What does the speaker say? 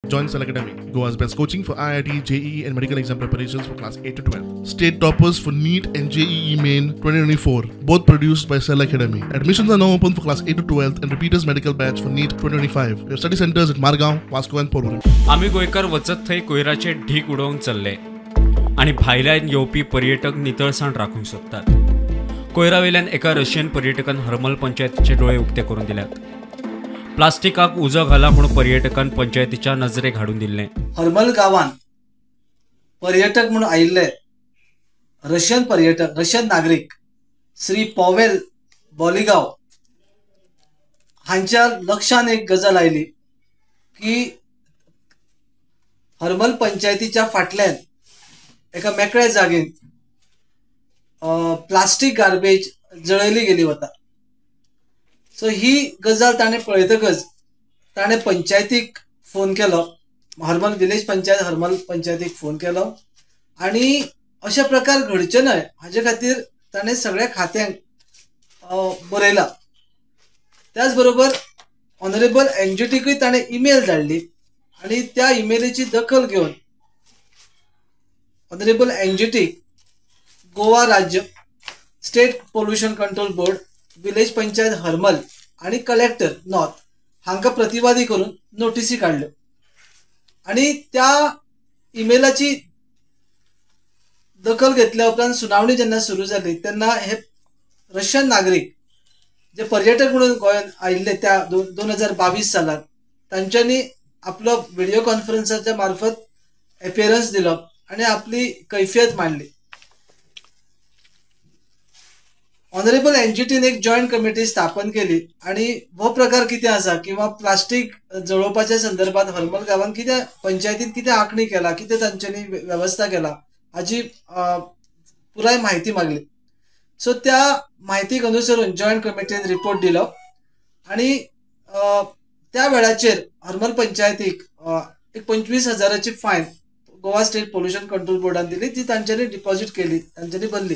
Join Cell Academy, Goa's best coaching for IIT, JEE and medical exam preparations for class 8 to 12. State toppers for NEET and JEE Main 2024, both produced by Cell Academy. Admissions are now open for class 8 to 12 and repeaters medical batch for NEET 2025. We have study centers at Margao, Vasco and Porvorim. आमी गोंयकार वचत थंय कोयराचे ढीक उडोवंक चल्ले आनी भायल्यान येवपी पर्यटक नितळसाण राखूंक सोदतात. कोयरावेल्यान एका रशियन पर्यटकान हरमल पंचायतीचे डोळे उक्ते करून दिल्यात. प्लास्टिकाक उजो घाला म्हूण पर्यटकान पंचायतीच्या नजरेक हाडून दिल्लें. हरमल गांवान पर्यटक म्हूण आयिल्ले रशियन पर्यटक, रशियन नागरीक श्री पॉवेल बॉलिगांव हांच्या लक्षान एक गजाल आयली की हरमल पंचायतीच्या फाटल्यान एका मेकळ्या जागेन प्लास्टीक गार्बेज जळयली गेली वता. सो ही गजाल ताणें पळयतकच ताणें पंचायतीक फोन केलो, हरमल विलेज पंचायत हरमल पंचायतीक फोन केलो आनी अशे प्रकार घडचे न्हय हाजे खातीर ताणें सगळ्या खात्यांक बरयलां. त्याच बरोबर ऑनरेबल एनजीटीकूय ताणें ईमेल धाडली आनी त्या ईमेलीची दखल घेवन ऑनरेबल एनजीटी, गोवा राज्य, state pollution control board, village panchayat Harmal आनी कलेक्टर नॉर्थ हांकां प्रतिवादी करून नोटीसी काडल्यो आनी त्या ईमेलाची दखल घेतल्या उपरांत सुनावणी जेन्ना सुरू जाली तेन्ना हे रशियन नागरीक जे पर्यटक म्हणून गोंयांत आयिल्ले त्या 2022 सालांत तांच्यांनी आपलो व्हिडिओ कॉन्फरन्साच्या मार्फत एपियरन्स दिलो आनी आपली कैफियत मांडली. ऑनरेबल एनजीटीन एक जॉयंट कमिटी स्थापन केली आनी हो प्रकार कितें आसा किंवा प्लास्टीक जळोवपाच्या संदर्भात हरमल गांवांत कितें पंचायतीन कितें आंखणी केला, कितें तांच्यांनी वेवस्था केला हाजी पुराय म्हायती मागली. सो त्या म्हायतीक अनुसरून जॉयंट कमिटीन रिपोर्ट दिलो आनी त्या वेळाचेर हरमल पंचायतीक एक 25,000 fine Goa state pollution control बोर्डान दिली, ती तांच्यांनी डिपॉझीट केली, तांच्यांनी भरली.